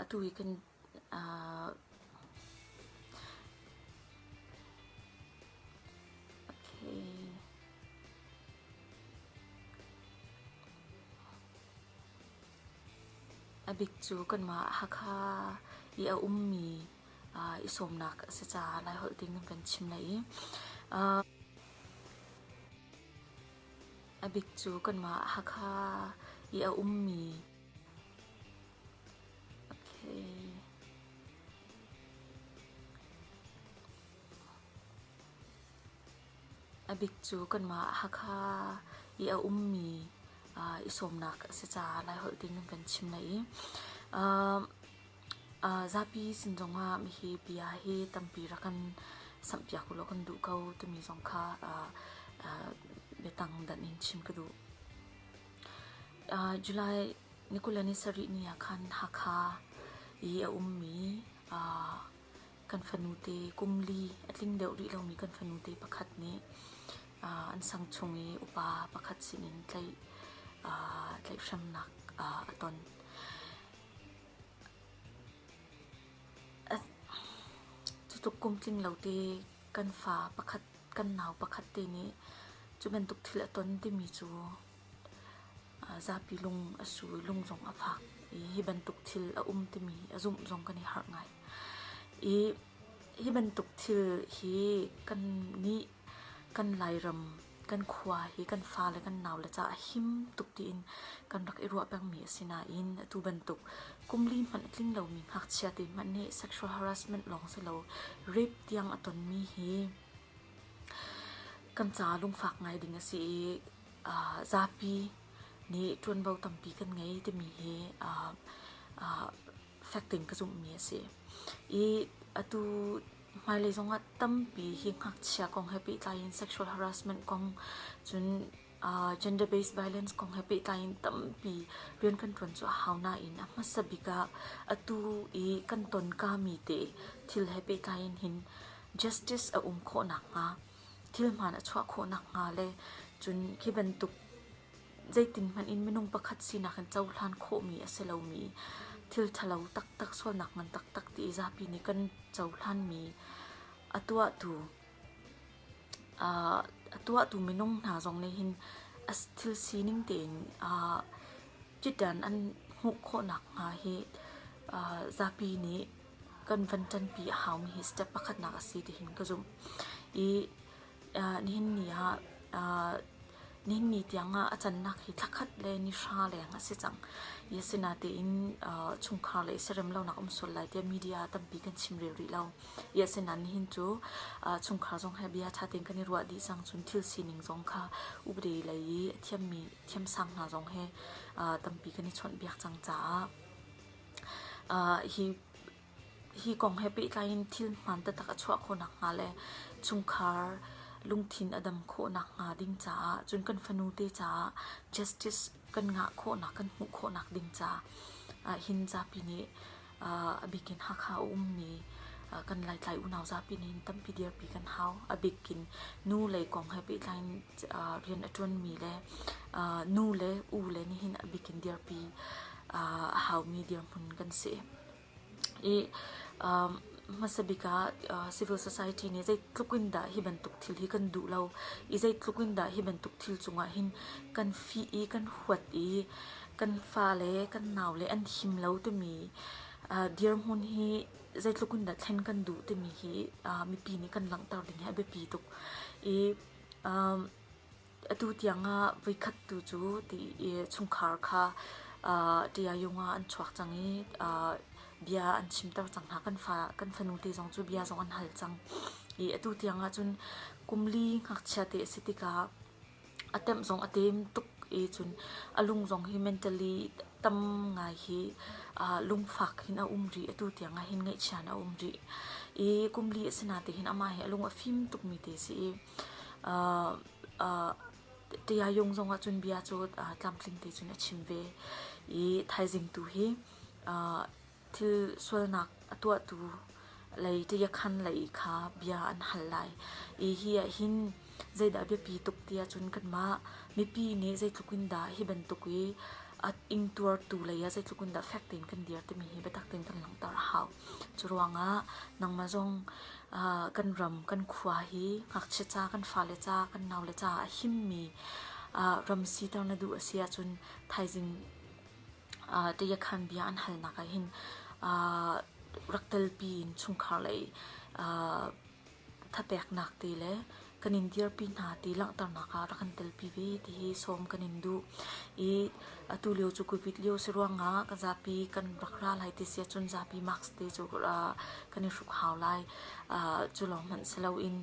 Atu hi kan A bik cu kanmah Hakha i a ummi i sawmnak a si caah Laiholh ding kan chim lai i a bik cu kanmah Hakha i a ummi A bik cu kanmah Hakha i a ummi i sawmnak a si caah Laiholh ding kan chim lai i zapi sin zongah hihi bia hi tampi rak kan samhpiak ulaw kan duh ko timi zong kha biatang danh in chim ka duh. July ni 27 ni ah khan Hakha i a ummi kan fanute kum li a tling deuh rih lomi kan fanute pakhat nih an sang chung i upa pakhat sinin tlaihhremnak a ton. Cutluk kum tling lo te kan fa pakhat kan nau pakhat te nih cu bantuk thil a ton timi cu zapi lung a su i lung zong a fak i hi bantuk thil a um timi a zumh zong kan i harh ngai. I hi bantuk thil hi kan nih kan Lairam kan khua hi kan fale kan naule caah a him tuk tiin kan rak i ruah pengmi a si nain atu bantuk kum li hmanh a tling lomi ngakchia te hmanh nih sexual harassment lawng si lo rape tiang a tonmi hi kan caah lungfak ngai ding a si i zapi nih ṭuanvo tampi kan ngei timi hi fek tein ka zumhmi a si. I atu hmailei zongah tampi hi ngakchia kong he pehtlai in sexual harassment kong cun gender based violence kong he pehtlai in tampi rian kan ṭuan cu a hau nain a hmasa bik ah atu i kan ton kami te thil he pehtlai in hin justice a um khawh nakhnga thil hmaan a chuah khawh nakhnga le cun khi bantuk zeitin hmanh in minung pakhat sinak in cohlan khawhmi a si lomi thil ṭhalo taktak sualnak ngan taktak ti i zapi nih kan cohlanmi a tuahtu a tuahtu minung hna zong nih hin a thil sining tein ṭiṭan an hmuh khawh nakhnga hi zapi nih kan van ṭanpi a haumi hi step pakhatnak a si ti hin ka zumh. I nihin ni ah nihin ni tiang ah a cannak hi thlakhat le ni hra leng a si cang. I asinain chungkhar le siarem lonak um sual lai tiah media tampi kan chim rel rih lo. I asinain nihin cu chungkhar zong he bia ṭha tein kan i ruah dih cang cun thil sining zong kha upadi lei i a thiammi thiamsang hna zong he tampi kan i chawnhbiak cang caah hi kong he pehtlai in thil hmaan taktak a chuah khawh nakhnga le chungkhar lungthin a dam khawh nakhnga ding caah cun kan fanu te caah justice kan ngah khawhnak kan hmuh khawhnak ding caah hin zapi nih a bik in Hakha a ummi kan Laitlai unau zapi nih hin tampi dirpi kan hau. A bik in nu lei kong he pehtlai in rian a ṭuanmi le nu le u le nih hin a bik in dirpi a haumi dirhmun kan si. I hmasa bik ah civil society nih zeitluk in dah hi bantuk thil hi kan duh lo i zeitluk in dah hi bantuk thil cungah hin kan fih i kan huat i kan fale kan naule an him lo timi dirhmun hi zeitluk in dah thlen kan duh timi hi mipi nih kan langhter ding hi a biapi tuk. I Atu tiang ah voikhat tu cu ti i chungkhar kha ṭiaung ah an chuak cang i bia an chimter cang hna. Kan fa kan fanu te zong cu bia zong an hal cang. I atu tiang ah cun kum li ngakchia te a si tikah a temh zong a tem tuk i cun a lung zong hi mentally tam ngai hi lungfak hin a um rih. Atu tiang ah hin ngaihchia in a um rih. I kum li a si natein hin amah hi a lung a fim tukmi te a si i Ṭiaung zongah cun bia cu tlamtling te cun a chim ve i thaizing tu hi thil sualnak a tuahtu lei ṭiakhan lei kha bia an hal lai. I hi ahhin zeidah biapi tuk ti ahcun kanmah mipi nih zeitluk in dah hi bantuk i a ingtuartu lei ah zeitluk in dah fek tein kan dir timi hi biatak tein kan. Cu ruangah nangmah zong kan ram kan khua hi ngakchia ca kan fale ca kan naule ca a himmi ram siter na duh a si ahcun thaizing tayakhan bia an halnak ah hin rak telpi in chungkhar lei thapeknak te le kan in dirpi hna ti langhternak ah rak kan telpi ve ti hi sawm kan in duh. I atu lio cu Covid lio si ruangah ka zapi kan rak ra lai ti si ahcun zapi mask te cu kan i hruk hau lai. Cu lawng hmanh si loin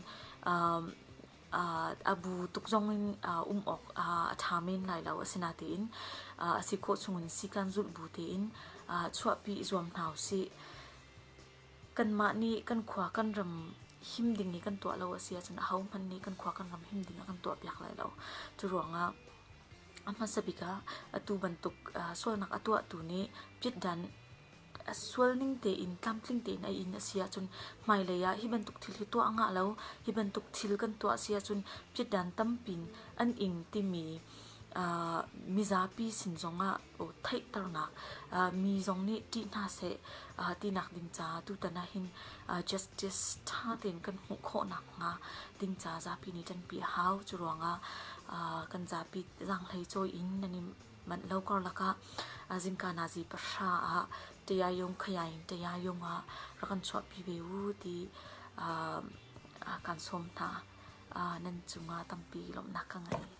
a bu tuk zong in um awk a ṭha men lai lo. Asinain a si khawh chungin sikan zulh bu tein chuahpi i zuam hna usih. Kanmah nih kan khua kan ram him ding i kan tuah lo a si ahcun ahohmanh nih kan khua kan ram him ding a kan tuahpiak lai lo. Cu ruangah a hmasa bik ah atu bantuk sualnak a tuahtu nih piatdan a sual ning tein tlamtling tein a in a si ahcun hmailei ah hi bantuk thil hi tuah ngah lo, hi bantuk thil kan tuah a si ahcun piatdan tampi in an ing timi mizapi sin zongah theihternak mi zong nih ṭih hna seh tinak ding caah tutan ah hin justice ṭha tein kan hmuh khawh nakhnga ding ca zapi nih ṭanpi a hau. Cu ruangah kan zapi zaanghlei cawi in nan i manh lo karlak ah zingka nazi pahra ah Tayayung Khayaing Tayayung ah rak kan chuahpi ve u ti kan sawm hna. Nan cungah tampi lawmhnak ka ngei.